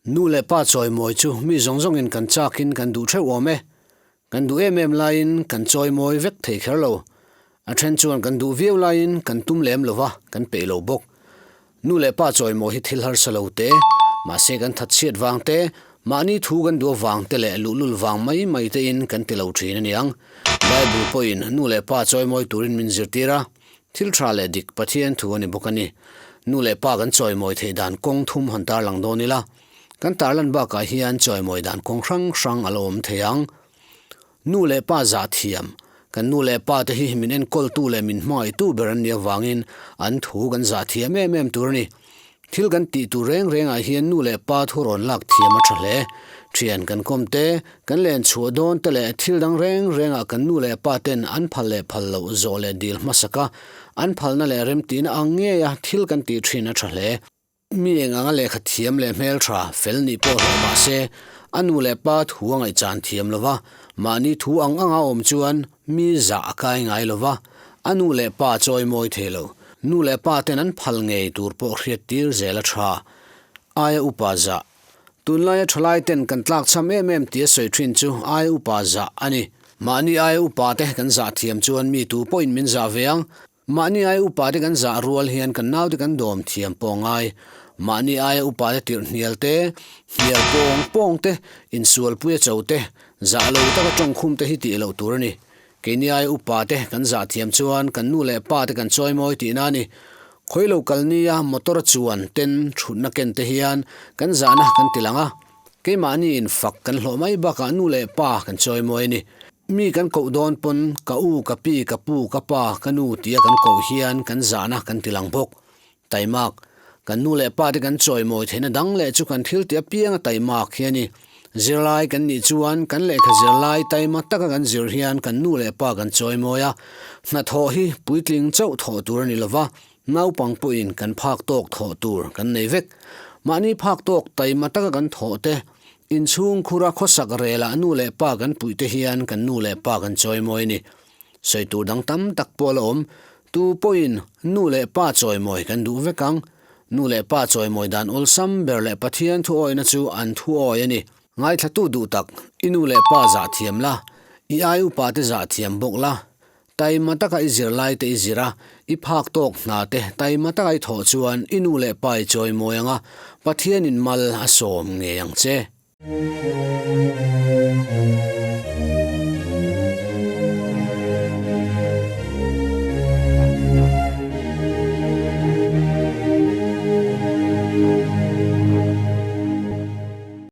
Nu leh pa chawimawi chu mi zawng zawngin kan chakin kan duh theuh awm e. Kan duh em em laiin kan chawimawi vek thei kher lo. A then chuan kan duh viau laiin kan tum lem lo va, kan peih lo bawk. Nu leh pa chawimawi hi thil harsa lo te, mahse kan that chhiat vang te, mahni thu kan duh avang te leh luhlul vang mai mai tein kan ti lo thin a niang. Bible pawhin nu leh pa chawimawi turin min zirtir a, thil tha leh dik Pathian thu a ni bawk a ni. Nu leh pa kan chawimawi theih dan kawng thum han tarlang dawn ila, kan tarlan bakah hian chawimawi dan kawng hrang hrang a lo awm thei ang. Nu leh pa zah thiam, Kan nu leh pa te hi min enkawltu leh min hmangaihtu ber an nih avangin an thu kan zah thiam em em tur a ni. Thil kan tih tur reng rengah hian nu leh pa thu rawn lak thiam a tha hle. Thian kan kawm te, kan len chhuah dawn te leh thil dang reng rengah kan nu leh pa ten an phal leh phal loh zawh leh dil hmasaka an phalna leh remtihna ang ngeia thil kan tih thin a tha hle. Mi eng anga lehkha thiam leh hmeltha fel nih pawh hlauh mah se, a nu leh pa thu a ngaihchan thiam lo va, mahni thu ang anga awm chuan mi zah a kai ngai lo va, a nu leh pa chawi mawi thei lo. Nu leh pa ten an phal ngei tur pawh hriat tir zel a tha. Aia upa zah. Tunlaia thalai ten kan tlakchham em em tia sawi thin chu aia upa zah a ni. Mahni aia upa te kan zah thiam chuan mi tu pawhin min zah ve ang. Mahni aia upa te kan zah rual hian kan naute kan dawm thiam pawh ngai. Mahni aia upa te tirh hnial te, hnial pawng pawng te, insualpui a cho te, zah lo taka tawngkhum te hi tih loh tur a ni. Keini aia upa te kan zah thiam chuan kan nu leh pa te kan chawimawi tihna a ni. Khawi lo kal nia motor a chuan ten thutna ken te hian kan zahna kan ti lang a. Keimahni in fak kan hlawh mai bakah nu leh pa kan chawimawi a ni. Mi kan koh dawn pawn ka u, ka pi, ka pu, ka pa, ka nu tia kan koh hian kan zahna kan ti lang bawk. Taimak, Kan nu leh pa te kan chawimawi theihna dang leh chu kan thil tih apianga taimak hi a ni. Zirlai kan nih chuan kan lehkha zirlai taima taka kan zir hian kan nu leh pa kan chawimawi a. Hnathawh hi puitling chauh thawh tur a ni lova, naupang pawhin kan phak tawk thawh tur kan nei vek. Mahni phak tawk taima taka kan thawh te Inchhung khura khawsak relah nu leh pa kan puih te hian kan nu leh pa kan chawimawi a ni. Sawi tur dang tam tak pawh la awm. Tu pawhin nu leh pa chawimawi kan duh vek ang. Nu leh pa chawimawi dan awlsam ber leh Pathian thu awihna chu an thu awi a ni. Ngaithlatu duh tak, i nu leh pa zah thiam la, i ai upa te zah thiam bawk la, Taima taka i zirlai te i zir a, i phak tawk hna te taima taka i thawh chuan i nu leh pa i chawimawi ang a, Pathianin mal a sawm ngei ang che.